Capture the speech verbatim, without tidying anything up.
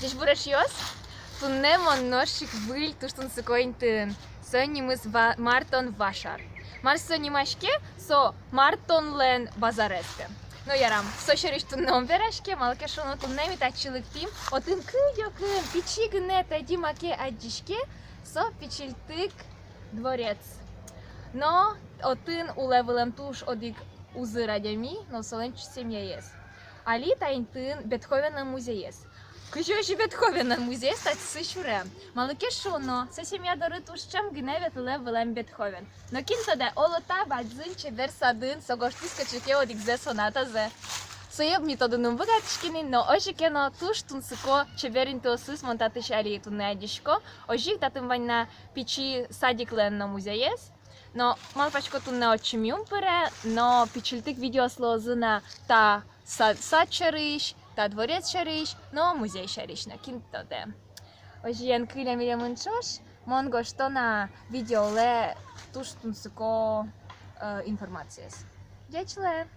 Ӟечбур, эшъёс! Туннэ мон нош ик выль туж тунсыко интыын. Со нимыз ва-, Мартон Вашар. Мар со нимаське? Со Мартонлэн базарез, пе. Но ярам, со сярысь туннэ ум вераське, малы ке шуоно туннэ ми татчы лыктӥм отын кыдёкын, пичи гинэ, тӧдьы маке адӟиське, со пичильтык дворец. Но отын улэ вылэм туж одӥг узыр адями, но солэн семьяез. Али та интыын Бетховенлэн музеез. Кызьы озьы Бетховенлэн музеез татчы сюрем? Малы ке шуоно, со семья доры туж ӵем гинэ ветлэ вылэм Бетховен. Но кин тодэ, оло, та бадӟым чебер садын со гожтӥз кыӵе ке одӥгзэ сонатазэ. Сое ми тодыны ум быгатӥське ни, но озьы ке но туж тунсыко, чебер интыосыз мон татысь али туннэ адӟисько. Озьы ик татын вань на пичи садиклэн но музеез. Но малпасько, туннэ отчы ми ум пыре, но пичильтык видеос луозы на та са-, сад сярысь, та дворец сярысь, но музей сярысь но, кин тодэ. Озьыен, кылем милемын ӵош, мон гожто на видеолы туж тунсыко, э, информациез. Ӟеч луэ!